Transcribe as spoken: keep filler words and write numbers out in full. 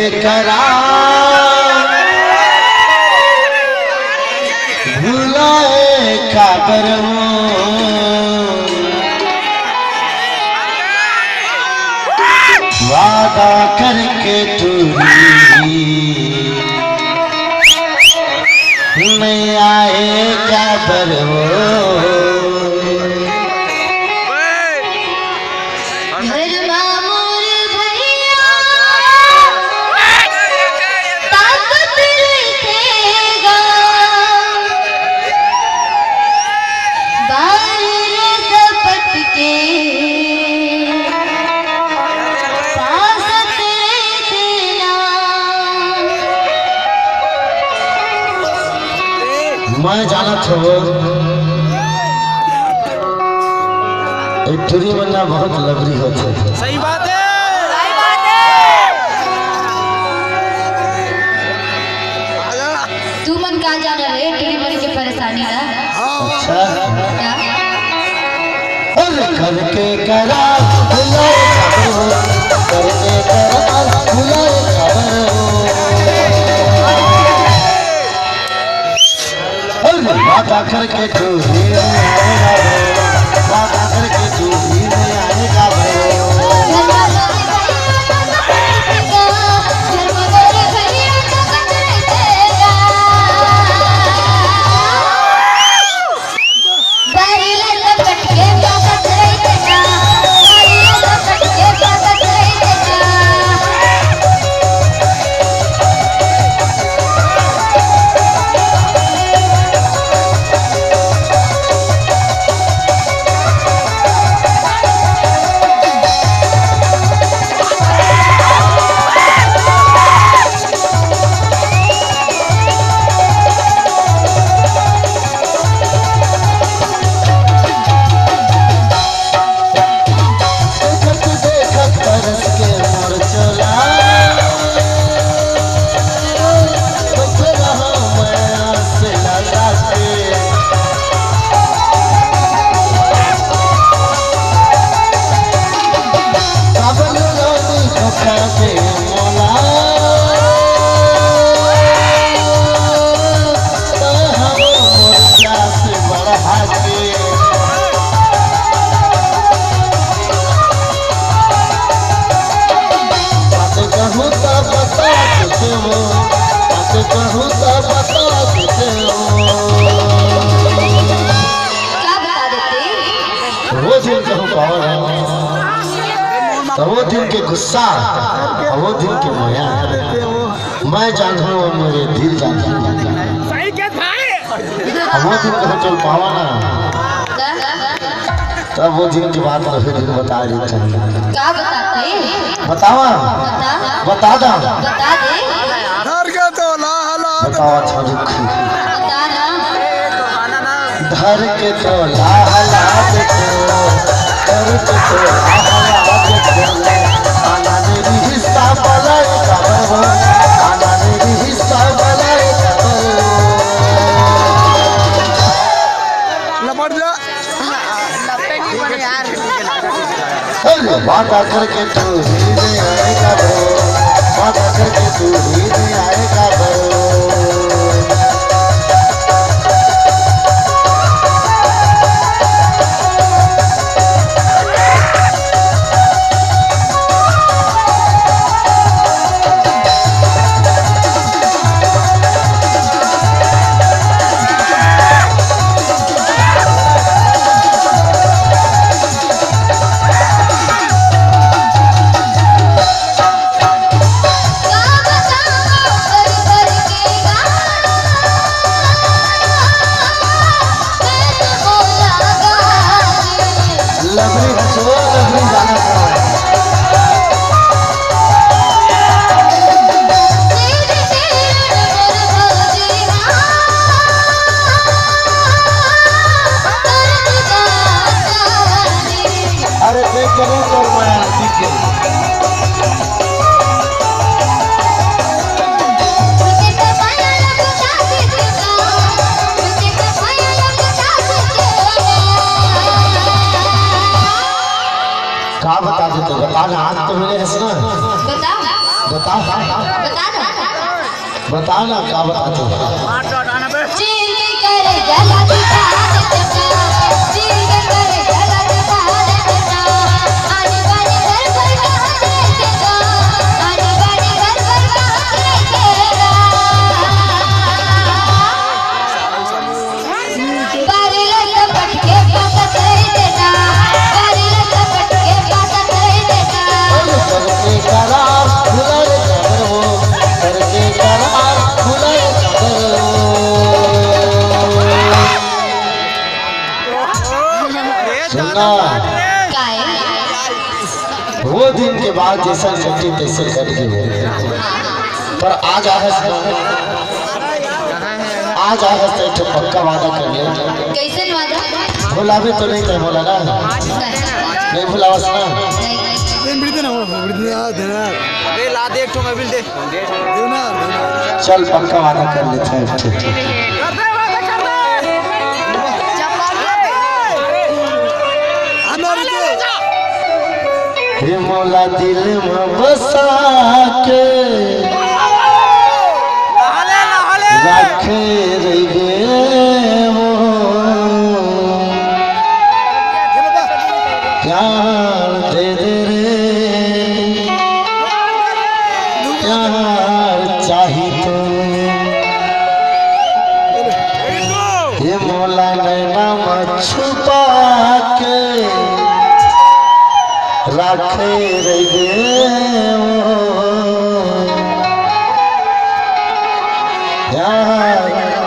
करा भुलाए काबर वो, वादा करके टूरी नइ आए काबर वो। घर मा मोर भैया ताकत रहिथे गा, बाहर कपट के पासत रहिथे ना। मैं जानत हवं, ए टूरी मन ना बहुत लबरी होथे। सही बात है। सही बात है। तुमन का जाना रे टूरी मन के परेशानी ला? अच्छा। का? अरे करके करार भुलाए काबर वो, करके करार भुलाए काबर वो। अरे वादा करके टूरी नइ आए काबर वो, वादा करके टूरी नइ आए काबर वो। देखत देखत बरस के मोर चोला, बैठे रहो मया से लगा के। काबर रानी धोखा दे मोला, तो हम मोर प्यास बढ़ा के। बात कहूँ त बता देते हो, बात कहूँ त बता देते हो। का बता देते? वो दिन कहूँ पावन है, तो वो दिन के गुस्सा, वो दिन के मया, मैं जानहूँ, वो मेरे दिल जानहूँ। सही के भाई। अब वो दिन कहाँ चल पावा ना। का? तब वो दिन के बात रहे, दिन बता रही चाहिए। का बताते? बतावा। बता। बता दा। बता दे। धर के तोला हला। बतावा, अच्छा दुखी। बता ना। धर के तोला हला दे, धर के तोला हला दे, आना मेरी हिस्सा बलाए काबर वो, आना मेरी हिस्सा बलाए काबर वो। लपट जा। अरे वादा करके तू ही नहीं आएगा bro, वादा करके तू ही नहीं आएगा bro। लबरी हंसवा, लबरी गाना गावा। अरे देख के नहीं कर पाया, ठीक है। का बता देते, बता ना, आज तो मिले हंसना। बता। बता, बता ना। बता ना, का बताते हो? चीर के करे गला दिखा देता, चीर के करे गला दिखा देता, आनी बानी घर घर कहाँ देखेगा, आनी बानी घर घर कहाँ देखेगा। बारी लत पटके पासा कर देता, बारी लत पटके पासा कर देता। करके करार भुलाए कबर वो, करके करार भुलाए कबर वो। सुना। काय? वो दिन के बाद जैसा कटी तैसे कट गई, पर आज आहस ना, आज आहस तो एक ठो पक्का वादा कर ले। कैसन वादा? भुलावे तो नहीं तय बोला ना, नहीं। नहीं भुलावस ना। नहीं। अबे ला दे एक ठो मोबाइल दे। चल पक्का वादा कर लेते हैं, ठीक, ठीक। हे मोला दिल में बसा के रखे रहिबे वो, प्यार दे दे रे, प्यार चाही तो। ये मोला नैना में छुपा के रखे रहिबे।